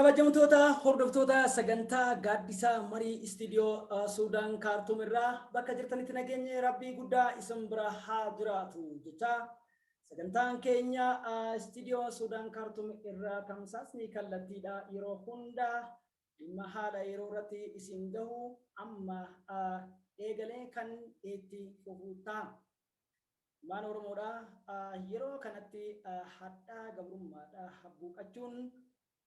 Kabajamtoota hordoftoota sagantaa Gaaddisaa Marii Istiidiyoo Suudaan Kaartuum irraa, bakka jirtanitti nageenyi Rabbii guddaa isin bira haa jiraatu jechaa, sagantaan keenya Istiidiyoo Suudaan Kaartuum irraa tamsaasni kallattiidha yeroo hunda dhimma haala yeroo irratti isin gahu amma eegalee kan itti fufu ta'a. Ilmaan Oromoodha yeroo kanatti hadhaa gabrummaadha habbuuqachuun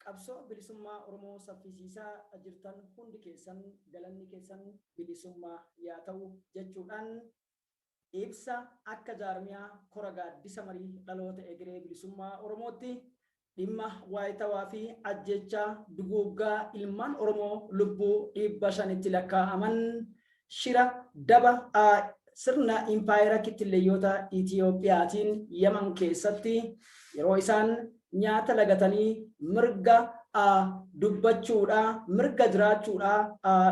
qabsoo bilisummaa Oromoo saffisiisaa jirtan hundi keessan galanni keessan bilisummaa yaa ta'u jechuudhaan, ibsa akka jaarmiyaa Kora Gaaddisa Marii Dhaloota Egeree Bilisummaa Oromootti dhimma waayitawaa fi ajjechaa duguuggaa ilmaan Oromoo lubbuu 500tti lakkaa'aman shira daba sirna impaayera kittilleeyyoota Itiyoophiyaatiin Yaman keessatti yeroo isaan nyaata lagatanii mirga dubbachuudha, mirga jiraachuudha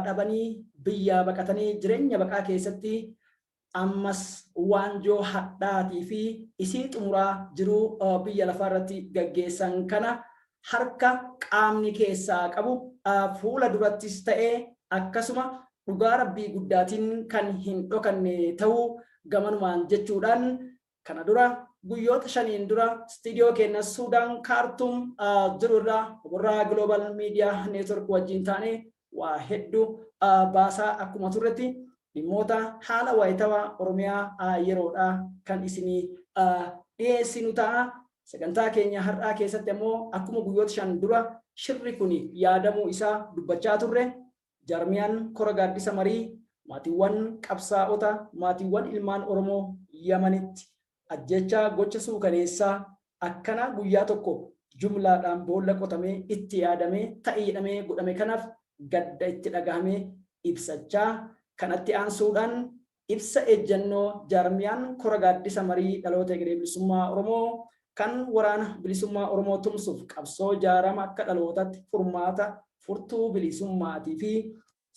dhabanii biyyaa baqatanii jireenya baqaa keessatti ammas waanjoo hadhaatii fi isii xumuraa jiruu biyya lafaa irratti gaggeessan kana harka qaamni keessaa qabu fuula durattis ta'ee akkasuma dhugaa Rabbii guddaatiin kan hin dhokanne ta'uu gamanumaan jechuudhaan, kana dura guyyoota 5n dura istiidiyoo keenya Suudaan Kaartuum jiru irraa Oborraa Global Media Network wajjin taane waa hedduu baasaa akkuma turretti, dhimmoota haala waayitawaa Oromiyaa yeroodha kan isinii dhiyeessinu ta'a. Sagantaa keenya har'aa keessatti ammoo akkuma guyyoota 5 dura shirri kun yaadamuu isaa dubbachaa turre, jaarmiyaan Kora Gaaddisa Marii maatiiwwan qabsaa'ota, maatiiwwan ilmaan Oromoo Yamanitti ajjechaa gocha suukaneessaa akkanaa guyyaa tokko jumlaadhaan boolla qotamee itti yaadamee ta'i jedhamee godhame kanaaf gadda itti dhagahame ibsachaa, kanatti aansuudhaan ibsa ejjannoo jaarmiyaan Kora Gaaddisa Marii Dhaloota Egeree Bilisummaa Oromoo kan Waraana Bilisummaa Oromoo tumsuuf qabsoo jaarama akka dhalootatti furmaata furtuu bilisummaatii fi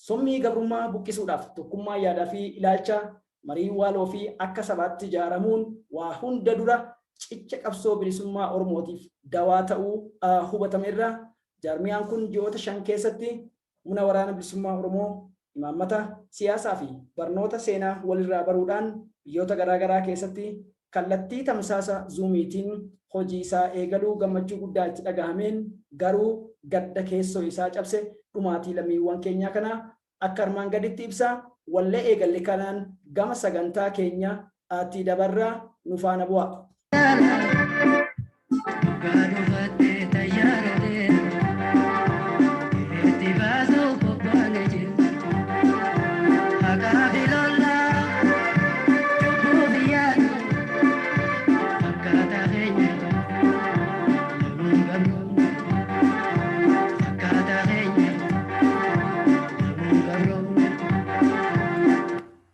summii gabrummaa buqqisuudhaaf tokkummaa yaadaa fi ilaalcha, marii waaloo fi akka sabaatti ijaaramuun waa hunda dura cicha qabsoo bilisummaa Oromootiif dawaa ta'uu hubatamerra, jaarmiyaan kun ji'oota 5 keessatti humna Waraana Bilisummaa Oromoo, imaammata siyaasaa fi barnoota seenaa walirraa baruudhaan biyyoota garaa garaa keessatti kallattii tamsaasa Zuumiitiin hojii isaa eegaluu gammachuu guddaa itti dhagahameen, garuu gadda keessoo isaa cabse dhumaatii lammiiwwan keenyaa kana akka armaan gaditti ibsa. Wallee eegalle kanaan gama sagantaa keenya tti dabarra, nu faana bu'aa.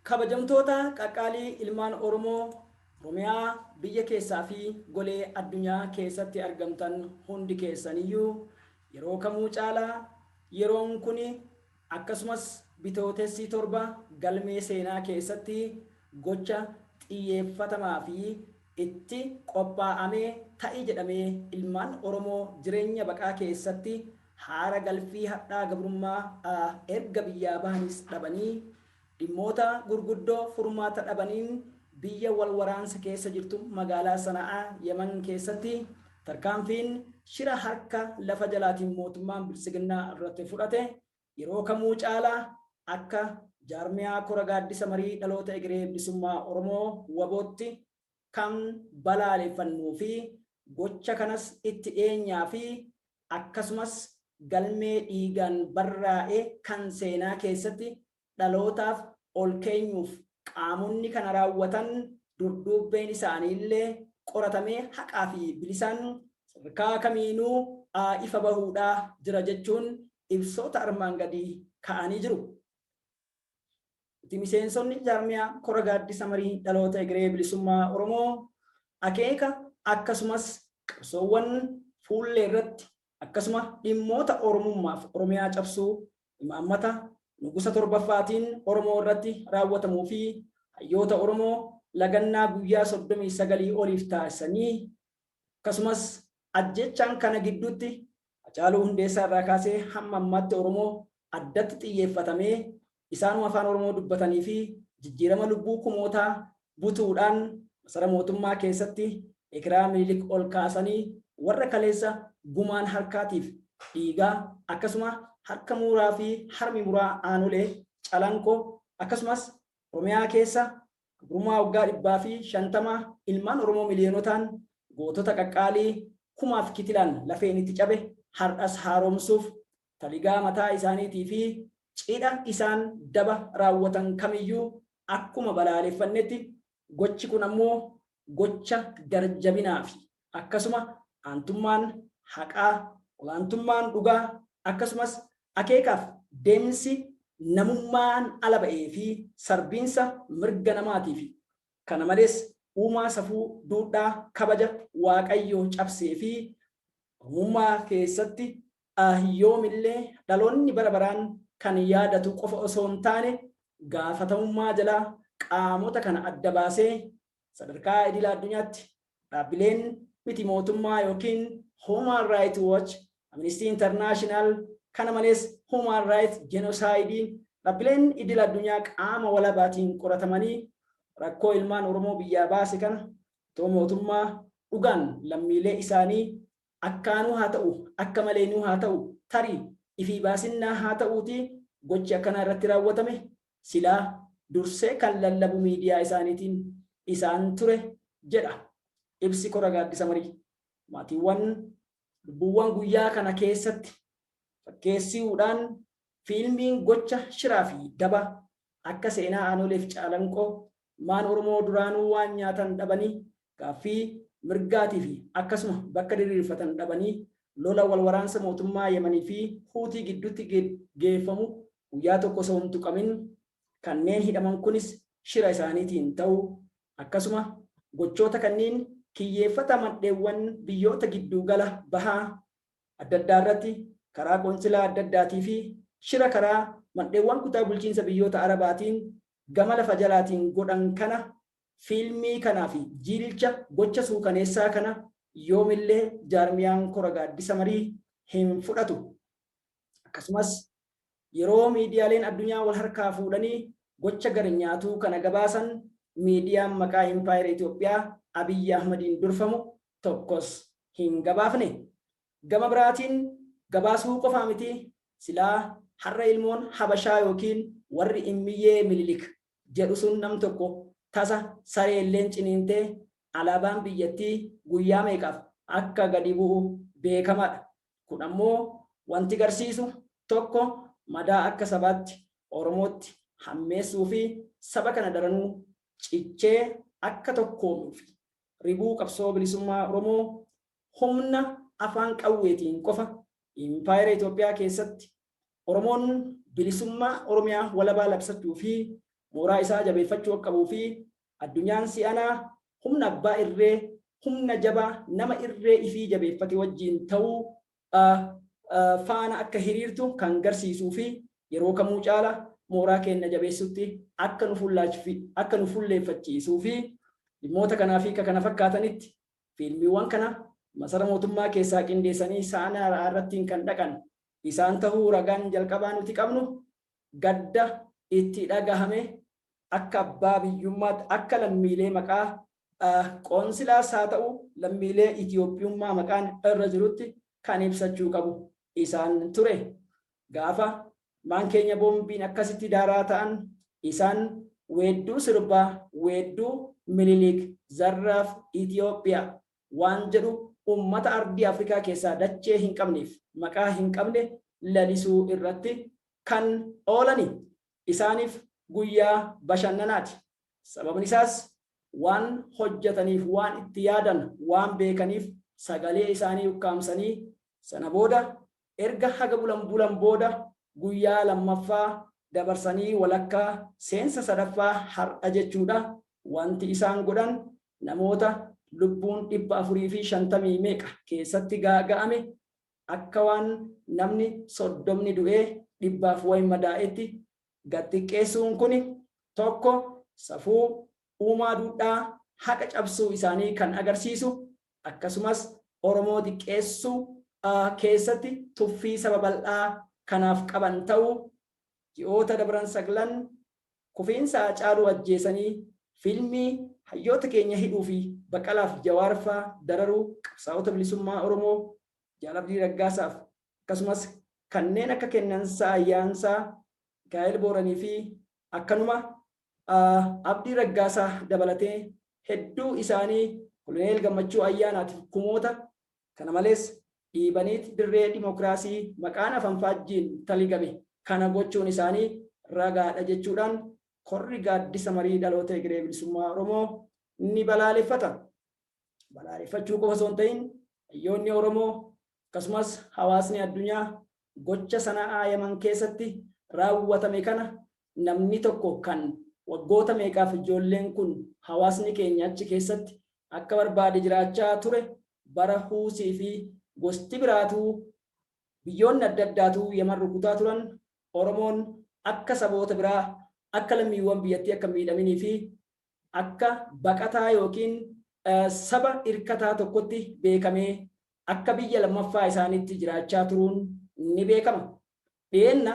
Kabajamtoota qaqqaalii ilmaan Oromoo Oromiyaa biyya keessaa fi golee addunyaa keessatti argamtan hundi keessaniyyuu, yeroo kamuu caalaa yeroon kuni akkasumas Bitootessi 7 galmee seenaa keessatti gocha xiyyeeffatamaa fi itti qophaa'amee ta'i jedhamee ilmaan Oromoo jireenya baqaa keessatti haara galfii hadhaa gabrummaa erga biyyaa bahanis dhabanii dhimmoota gurguddoo furmaata dhabaniin biyya wal waraansa keessa jirtu magaalaa Sana'aa Yaman keessatti tarkaanfiin shira harka lafa jalaatiin mootummaan Biltsiginnaa irratti fudhate yeroo kamuu caalaa akka jaarmiyaa Kora Gaaddisa Marii Dhaloota Egeree Bilisummaa Oromoo WBOtti kan balaaleffannuu fi gocha kanas itti dhiyeenyaa fi akkasumas galmee dhiigaan barraa'e kan seenaa keessatti dhalootaaf ol keenyuuf, qaamonni kana raawwatan durduubbeen isaaniillee qoratamee haqaa fi bilisaan sadarkaa kamiinuu ifa bahuudhaa jira jechuun ibsoota armaan gadii ka'anii jiru. Nuti miseensonni jaarmiyaa Kora Gaaddisa Marii Dhaloota Egeree Bilisummaa Oromoo akeeka akkasumas qabsoowwan fuullee irratti akkasuma dhimmoota Oromummaaf Oromiyaa cabsuu imaammata Nugusa 7ffaatiin Oromoo irratti raawwatamuu fi hayyoota Oromoo lagannaa guyyaa 39 oliif taasisanii akkasumas ajjechaan kana gidduutti Hacaaluu Hundeessaa irraa kaasee hamma ammaatti Oromoo addatti xiyyeeffatamee isaanuma afaan Oromoo dubbatanii fi jijjiirama lubbuu kumootaa butuudhaan masara mootummaa keessatti ekeraa Minilik ol kaasanii warra kaleessa gumaan harkaatiif dhiigaa akkasuma harka muraa fi harmi muraa Aanolee, Calanqoo akkasumas Oromiyaa keessa gabrummaa waggaa 150 ilmaan Oromoo miliyoonotaan gootota qaqqaalii kumaaf kitilaan lafeen itti cabe har'as haaromsuuf taligaa mataa isaaniitii fi cidha isaan daba raawwatan kamiyyuu akkuma balaaleffannetti, gochi kun ammoo gocha garjabinaa fi akkasuma aantummaan haqaa, olaantummaan dhugaa akkasumas akeekaaf deemsi namummaan ala ba'ee fi sarbiinsa mirga namaatii fi kana malees uumaa safuu, duudhaa, kabaja Waaqayyoo cabsee fi Oromummaa keessatti yoomillee dhaloonni bara baraan kan yaadatu qofa osoo hin taane, gaafatamummaa jalaa qaamota kana adda baasee sadarkaa idila addunyaatti dhaabbileen miti mootummaa yookiin Human Rights Watch, Amnesty International, kana malees Human Rights Genocide, dhaabbileen idila addunyaa qaama walabaatiin qoratamanii rakkoo ilmaan Oromoo biyyaa baase kana otoo mootummaa dhugaan lammiilee isaanii akkaanuu haa ta'u, akka maleenuu haa ta'u, tarii ifii baasinnaa haa ta'uutii gochi akkanaa irratti raawwatame silaa dursee kan lallabu miidiyaa isaaniitiin isaan ture jedha ibsi Kora Gaaddisa Marii. Maatiiwwan lubbuuwwan guyyaa kana keessatti fakkeessiuudhaan fiilmiin gocha shiraa fi daba akka seenaa Aanoleef Caalanqoo ilmaan Oromoo duraanuu waan nyaatan dhabanii, gaaffii mirgaatii fi akkasuma bakka diriirfatan dhabanii lola wal waraansa mootummaa Yemanii fi Huutii gidduutti geeffamu guyyaa tokko osoo hin tuqamin kanneen hidhaman kunis shira isaaniitiin ta'uu, akkasuma gochoota kanniin kiyyeeffata madheewwan biyyoota gidduu gala bahaa adda addaa irratti karaa qontsilaa adda addaatii fi shira karaa mandheewwan kutaa bulchiinsa biyyoota Arabaatiin gama lafa jalaatiin godhan kana, fiilmii kanaa fi jiilcha gocha suukaneessaa kana yoomillee jaarmiyaan Kora Gaaddisa Marii hin fudhatu. Akkasumas yeroo miidiyaaleen addunyaa wal harkaa fuudhanii gocha gar-nyaatuu kana gabaasan, miidiyaan maqaa Impaayera Itoophiyaa Abiyyi Ahmadiin durfamu tokkos hin gabaafne. Gama biraatiin gabaasuu qofaa miti, silaa har'a ilmoon Habashaa yookiin warri Immiyyee Mililik jedhu sun nam tokko tasa saree illeen ciniintee alaabaan biyyattii guyyaa meeqaaf akka gadi bu'u beekamaadha. Kun ammoo wanti garsiisu tokko madaa akka sabaatti Oromootti hammeessuu fi saba kana daranuu cichee akka tokkoomuu fi ribuu qabsoo bilisummaa Oromoo humna afaan qawweetiin qofa Impaayera Itoophiyaa keessatti Oromoon bilisummaa Oromiyaa walabaa labsachuu fi mooraa isaa jabeeffachuu akka qabuu fi addunyaan si'anaa humna abbaa irree, humna jabaa nama irree ifii jabeeffate wajjiin ta'uu faana akka hiriirtu kan garsiisuu fi yeroo kamuu caala mooraa keenna jabeessutti akka nu fulleeffachiisuu fi dhimmoota kanaa fi kana fakkaatanitti fiilmiiwwan kana masara mootummaa keessaa qindeessanii saanaa irrattiin kan dhaqan isaan tahuu ragaan jalqabaa nuti qabnu, gadda itti dhagahame akka abbaa biyyummaatti, akka lammiilee maqaa qoonsilaas haa ta'u lammiilee Itiyoophiyummaa maqaan irra jirutti kan ibsachuu qabu isaan ture. Gaafa maan keenya boombiin akkasitti daaraa ta'an isaan weedduu sirbaa, weedduu Mililik Zarraaf Itiyoophiyaa waan jedhu ummata ardii Afrikaa keessaa dachee hin qabneef maqaa hin qabne lalisuu irratti kan oolani. Isaaniif guyyaa bashannanaati. Sababni isaas waan hojjetaniif, waan itti yaadan waan beekaniif sagalee isaanii ukkaamsanii sana booda erga haga bulan bulan booda guyyaa lammaffaa dabarsanii walakkaa seensa sadaffaa har'a jechuudha wanti isaan godhan namoota lubbuun 450 meeqa keessatti gaaga'ame akka waan namni 30 du'ee dhibbaaf wayi madaa'etti gad xiqqeessuun kuni tokko safuu uumaa, duudhaa haqa cabsuu isaanii kan agarsiisu, akkasumas Oromoo xiqqeessuu keessatti tuffii saba bal'aa kanaaf qaban ta'uu ji'oota dabran saglan kufiinsa Haacaaluu ajjeesanii fiilmii hayyoota keenya hidhuu fi Baqqalaaf Jawaarfaa dararuu qabsaa'ota bilisummaa Oromoo Jaal Abdii Raggaasaaf akkasumas kanneen akka Kennansaa Ayyaansaa, Mikaa'el Booranii fi akkanuma Abdii Raggaasaa dabalatee hedduu isaanii Koloneel Gammachuu Ayyaanaatiif kumoota kana malees dhiibaniit dirree dimokiraasii maqaan afanfaajjiin taligame kana gochuun isaanii ragaadha jechuudhaan korri gaaddisa marii dhaloota egeree bilisummaa Oromoo ni balaaleffata. Balaaleffachuu qofa osoo hin ta'in hayyoonni Oromoo akkasumas hawaasni addunyaa gocha Sana'aa Yaman keessatti raawwatame kana namni tokko kan waggoota meeqaaf ijoolleen kun hawaasni keenya achi keessatti akka barbaade jiraachaa ture bara Huusii fi gosti biraatuu biyyoonni adda addaatuu Yaman rukutaa turan Oromoon akka saboota biraa akka lammiiwwan biyyattii akka miidhaminii fi akka baqataa yookiin saba hirkataa tokkotti beekamee akka biyya lammaffaa isaaniitti jiraachaa turuun ni beekama. Dhiyeenna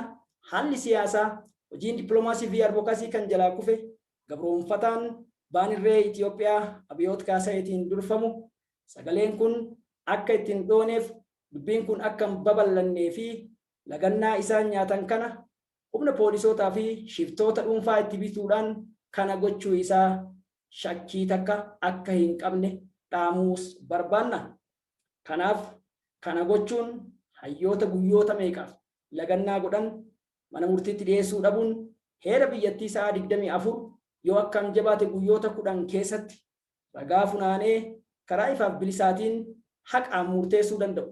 haalli siyaasaa hojiin dippiloomaasii fi advokaasii kan jalaa kufe gabroonfataan baanirree Itoophiyaa Abiyoot Kaasayeetiin durfamu sagaleen kun akka ittiin dhooneef dubbiin kun akka hin babal'annee fi lagannaa isaan nyaatan kana humna poolisootaa fi shiftoota dhuunfaa itti bituudhaan kana gochuu isaa shakkii takka akka hin qabne dhaamuus barbaanna. Kanaaf kana gochuun hayyoota guyyoota meeqaaf lagannaa godhan mana murtiitti dhiyeessuu dhabuun heera biyyattii sa'a 24 yoo akkam jabaate guyyoota 10 keessatti ragaa funaanee karaa ifaaf bilisaatiin haqaan murteessuu danda'u.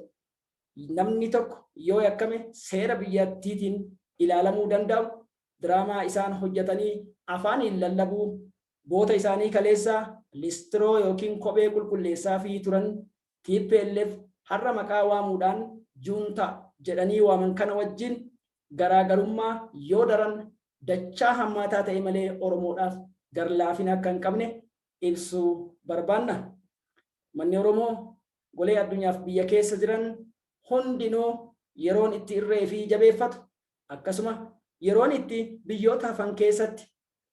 Namni tokko yoo yakkame seera biyyattiitiin ilaalamuu danda'u diraamaa isaan hojjetanii afaaniin lallabuu goota isaanii kaleessaa listiroo yookiin kophee qulqulleessaa fi turan TPLF har'a maqaa waamuudhaan juuntaa jedhanii waaman kana wajjin garaagarummaa yoo daran dachaa hammaataa ta'e malee Oromoodhaaf garlaafina akka hin qabne ibsuu barbaanna. Manni Oromoo golee addunyaaf biyya keessa jiran hundinuu yeroon itti irree fi jabeeffatu akkasuma yeroon itti biyyoota hafan keessatti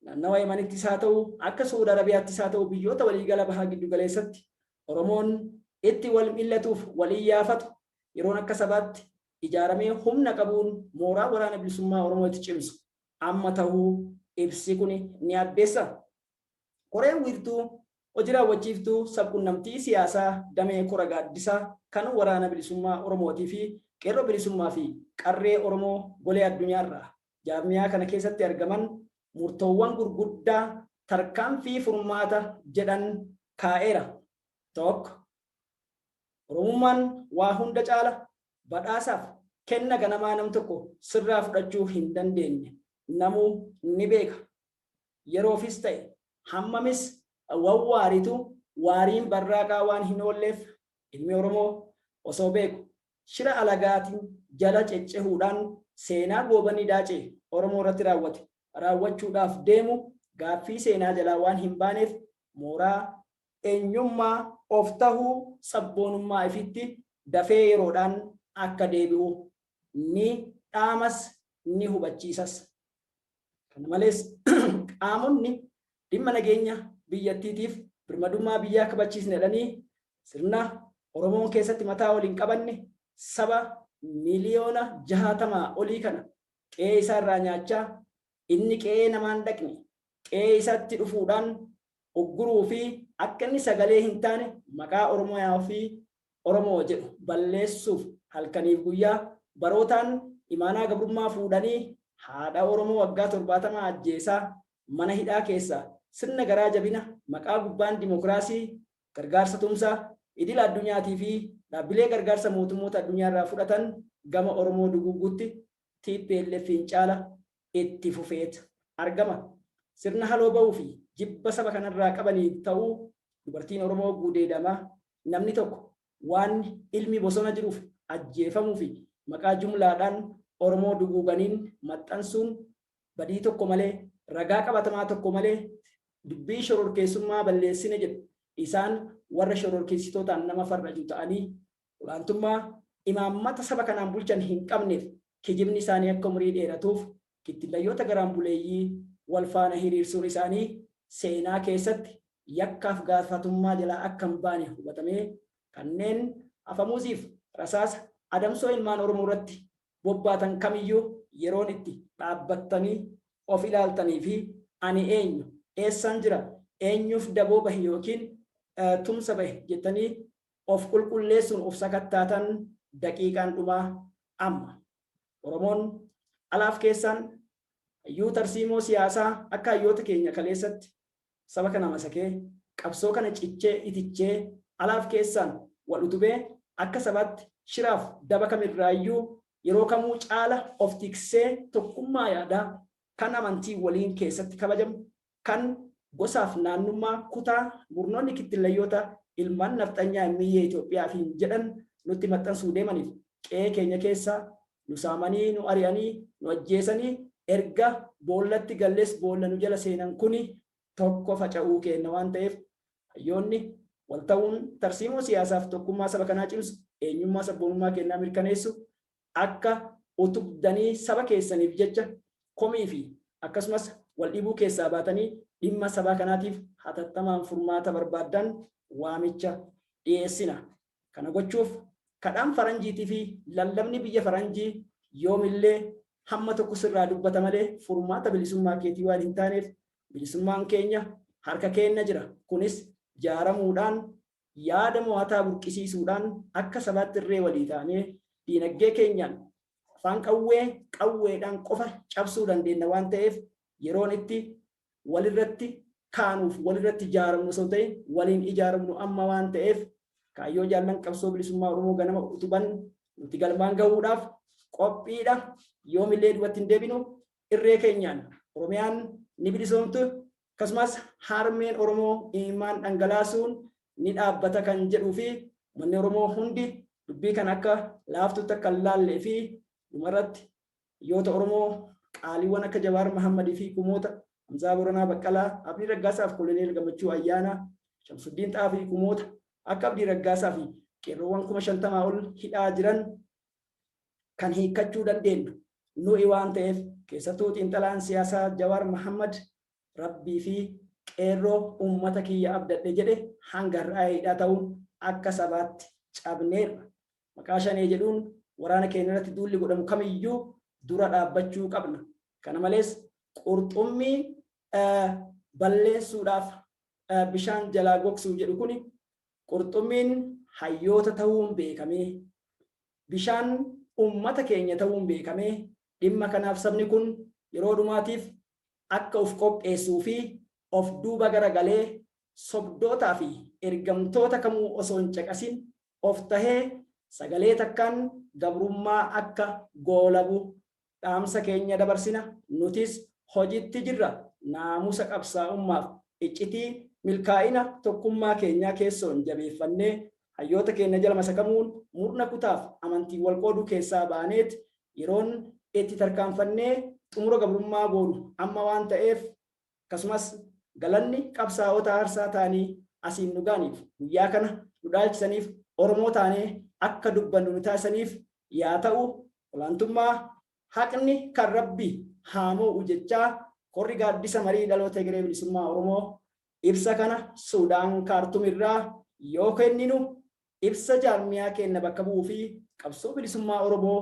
naannawa Yamanittis haa ta'u akka Suudi Arabiyaattis haa ta'u biyyoota waliigala bahaa giddu galeessatti Oromoon itti wal millatuuf wal iyyaafatu yeroon akka sabaatti ijaaramee humna qabuun mooraa waraana bilisummaa Oromoo itti cimsu amma ta'uu ibsi kun ni addeessa. Koreen wiirtuu hojii raawwachiiftuu sabqunnamtii siyaasaa damee kora gaaddisaa kan waraana bilisummaa Oromootii fi qeerroo bilisummaa fi qarree Oromoo golee addunyaarraa jaarmiyaa kana keessatti argaman murtoowwan gurguddaa tarkaanfii furmaata jedhan kaa'eera. Tokko, Oromummaan waa hunda caala badhaasaaf kenna ganamaa nam tokko sirraa fudhachuu hin dandeenye namuu ni beeka. Yeroofis ta'e hammamis wawwaaritu waariin barraaqaa waan hin oolleef ilmi Oromoo osoo beeku shira alagaatiin jala ceccehuudhaan seenaa Goobanni Daacee Oromoo irratti raawwate raawwachuudhaaf deemu gaaffii seenaa jalaa waan hin baaneef mooraa eenyummaa of tahuu sabboonummaa ifitti dafee yeroodhaan akka deebi'u ni dhaamas ni hubachiisas. Kana malees qaamonni dhimma nageenya biyyattiitiif birmadummaa biyyaa kabachiisne jedhanii sirna Oromoon keessatti mataa waliin qabanne saba 60,000,000 olii kana qe'ee isaa irraa nyaachaa inni qe'ee namaan dhaqne qe'ee isaatti dhufuudhaan ugguruu fi akka inni sagalee hin taane maqaa Oromiyaa fi Oromoo jedhu balleessuuf halkaniif guyyaa barootaan imaanaa gabrummaa fuudhanii haadha Oromoo waggaa 70 ajjeesaa mana hidhaa keessaa sirna garaa jabina maqaa gubbaan dimokiraasii gargaarsa tumsaa idila addunyaatii fi dhaabbilee gargaarsa mootummoota addunyaa irraa fudhatan gama Oromoo duguuguutti TPLF'n caala itti fufeet argama. Sirna haloo ba'uu fi jibba saba kanarraa qabanii ta'uu dubartiin Oromoo guudeedamaa namni tokko waan ilmi bosona jiruuf ajjeefamuu fi maqaa jumlaadhaan Oromoo duguuganiin maxxansuun badii tokko malee ragaa qabatamaa tokko malee dubbii shororkeessummaa balleessine jedhu isaan warra shororkeessitootaan nama farraju ta'anii olaantummaa Imaammata saba kanaan bulchan hin qabneef kijibni isaanii akka umurii dheeratuuf kittillayyoota garaan buleeyyii wal faana hiriirsuun isaanii seenaa keessatti yakkaaf gaafatummaa jalaa akka hin baane hubatamee kanneen afamuuziif rasaasa adamsoo ilmaan Oromoo irratti bobbaatan kamiyyuu yeroon itti dhaabbattanii of ilaaltanii fi ani eenyu, eessaan jira, eenyuuf daboo bahe yookiin tumsa bahe jettanii of qulqulleessuun of sakattaatan daqiiqaan dhumaa amma. Oromoon alaaf keessaan hayyuu tarsiimoo siyaasaa akka hayyoota keenya kaleessatti saba kana masakee qabsoo kana cichee itichee alaaf keessaan wal utubee akka sabaatti shiraaf daba kamirraayyuu yeroo kamuu caala of tiksee tokkummaa yaadaa kan amantii waliin keessatti kabajamu kan gosaaf naannummaa kutaa murnoonni kittillayyoota ilmaan nafxanyaa miyyee Itoophiyaa fi jedhan nutti maxxansuu deemaniif qe'ee keenya keessaa nu saamanii, nu ari'anii, nu ajjeesanii erga boollatti galles boolla nu jala seenan kuni tokko faca'uu kenna waan ta'eef hayyoonni wal ta'uun tarsiimoo siyaasaaf tokkummaa saba kanaa cimsu, eenyummaa sabboonummaa kennaa mirkaneessu akka utubdanii saba keessaniif jecha komii fi akkasumas wal dhibuu keessaa baatanii dhimma saba kanaatiif hatattamaan furmaata barbaaddan waamicha dhiyeessina. Kana gochuuf kadhaan faranjiitii fi lallabni biyya faranjii yoomillee hamma tokko sirraa dubbata malee furmaata bilisummaa keetii waan hin taaneef bilisummaan keenya harka keenya jira. Kunis jaaramuudhaan yaada mo'ataa burqisiisuudhaan akka sabaatti irree walii taanee diinagdee keenyaan afaan qawwee qawweedhaan qofa cabsuu dandeenya waan ta'eef yeroon itti walirratti kaanuuf walirratti ijaaramnu osoo ta'e waliin ijaaramnu amma waan ta'eef kaayyoo jaallan qabsoo bilisummaa Oromoo ganama utuban nuti galmaan gahuudhaaf qophiidha. Yoomillee duubatti hin deebinu, irree keenyaan Oromiyaan ni bilisoomtu, akkasumas harmeen Oromoo imimmaan dhangalaasuun ni dhaabbata kan jedhuu fi manni Oromoo hundi dubbii kan akka laaftutti akka hin laallee fi dhumarratti hayyoota Oromoo qaaliiwwan akka Jawaar Mahammadii fi kumoota Hamzaa Boranaa Baqqalaa, Abdii Raggaasaa fi Koloneel Gammachuu Ayyaanaa, Shamsuddiin Xaafii fi kumoota akka Abdii Raggaasaa fi qeerroowwan 50,000 ol hidhaa jiran kan hiikkachuu dandeenyu nuyi waan ta'eef keessattuu xiinxalaan siyaasaa Jawaar Mahammad Rabbii fi qeerroo uummata kiyya abdadhe jedhe hanga har'aa hidhaa ta'uun akka sabaatti cabneerra. Maqaa shanee jedhuun waraana keenya irratti duulli godhamu kamiyyuu dura dhaabbachuu qabna. Kana malees qurxummii balleessuudhaaf bishaan jalaa gogsuu jedhu kuni qurxummiin hayyoota ta'uun beekamee bishaan uummata keenya ta'uun beekamee dhimma kanaaf sabni kun yeroo dhumaatiif akka of qopheessuu fi of duuba garagalee sobdootaa fi ergamtoota kamuu osoo hin caqasin of tahee sagalee takkaan gabrummaa akka goolabu dhaamsa keenya dabarsina. Nutis hojitti jirra. Naamusa qabsaa'ummaaf iccitii milkaa'ina tokkummaa keenyaa keessoon jabeeffannee hayyoota keenya jala masakamuun murna kutaaf amantii wal qooduu keessaa baaneet yeroon itti tarkaanfannee xumura gabrummaa goonu amma waan ta'eef, akkasumas galanni qabsaa'ota aarsaa ta'anii asiin nu ga'aniif, guyyaa kana nu dhaalchisaniif, Oromoo taanee akka dubbannu nu taasisaniif yaa ta'u. Olaantummaa haqni kan Rabbi haa moo'u jechaa, korri gaaddisa marii dhaloota egeree bilisummaa Oromoo ibsa kana Suudaan Kaartum irraa yoo kenninu ibsa jaarmiyaa keenna bakka bu'uu fi qabsoo bilisummaa Oromoo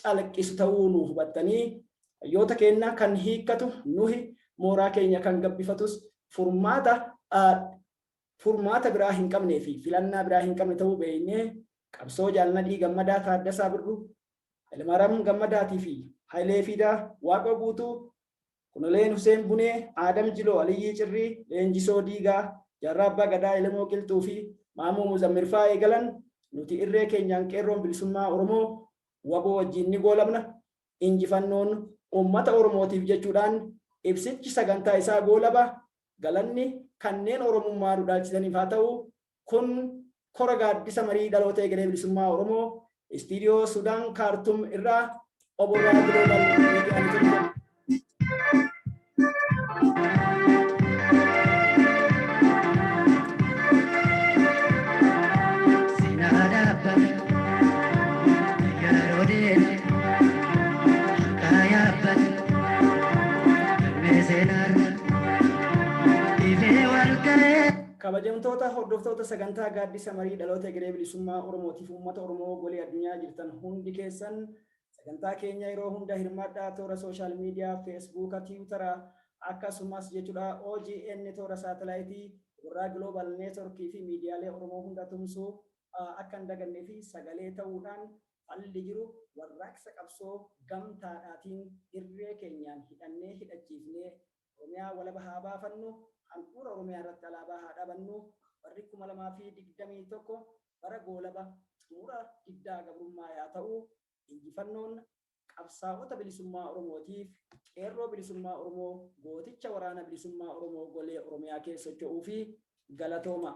calaqqisu ta'uu nu hubattanii, hayyoota keenna kan hiikkatu nuhi, mooraa keenya kan gabbifatus furmaata furmaata biraa hin qabnee fi filannaa biraa hin qabne ta'uu beeknee, qabsoo Jaal Nadhii Gammadaa, Taaddasaa Birruu, Hayilamaariyaam Gammadaatii fi Hayilee Fidaa, Waaqoo Guutuu, Kunoleen Huseen Bunee, Aadam Jiloo, Aliyyii Cirrii, Leenjisoo Diigaa, Jaarraa Abbaa Gadaa, Elemoo Qilxuu fi Maammoo Muzammir fa'aa eegalan nuti irree keenyaan qeerroon bilisummaa Oromoo WBO wajjin ni goolabna. Injifannoon uummata Oromootiif jechuudhaan ibsichi sagantaa isaa goolaba. Galanni kanneen Oromummaa nu dhaalchisaniif haa ta'u. Kun kora gaaddisa marii dhaloota egeree bilisummaa Oromoo istiidiyoo Sudaan Kaartum irraa Obolaa Global Media Network. Seenaa dhaabbata. Kabajamtoota hordoftoota sagantaa Gaaddisa Marii dhaloota egeree bilisummaa Oromootiif uummata Oromoo golee addunyaa jirtan hundi keessan, sagantaa keenya yeroo hunda hirmaadhaa. Toora social media, Feesbuuka, Tiwutara, akkasumas jechuudha OGN, toora saatalaayitii warraa Global Networkii fi miidiyaalee Oromoo hunda tumsuu akka hin dagannee fi sagalee ta'uudhaan, falli jiru warraaqsa qabsoo gamtaadhaatiin irree keenyaan hidhannee hidhachiifnee Oromiyaa walaba haa baafannu, handhuura Oromiyaa irratti alaabaa haa dhaabannu. Barri 2021 bara goolaba xumura diddaa gabrummaa yaa ta'u. Injifannoon qabsaa'ota bilisummaa Oromootiif, qeerroo bilisummaa Oromoo, gooticha waraana bilisummaa Oromoo golee Oromiyaa keessa socho'uu fi galatooma.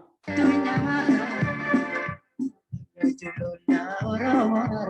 Oromoo.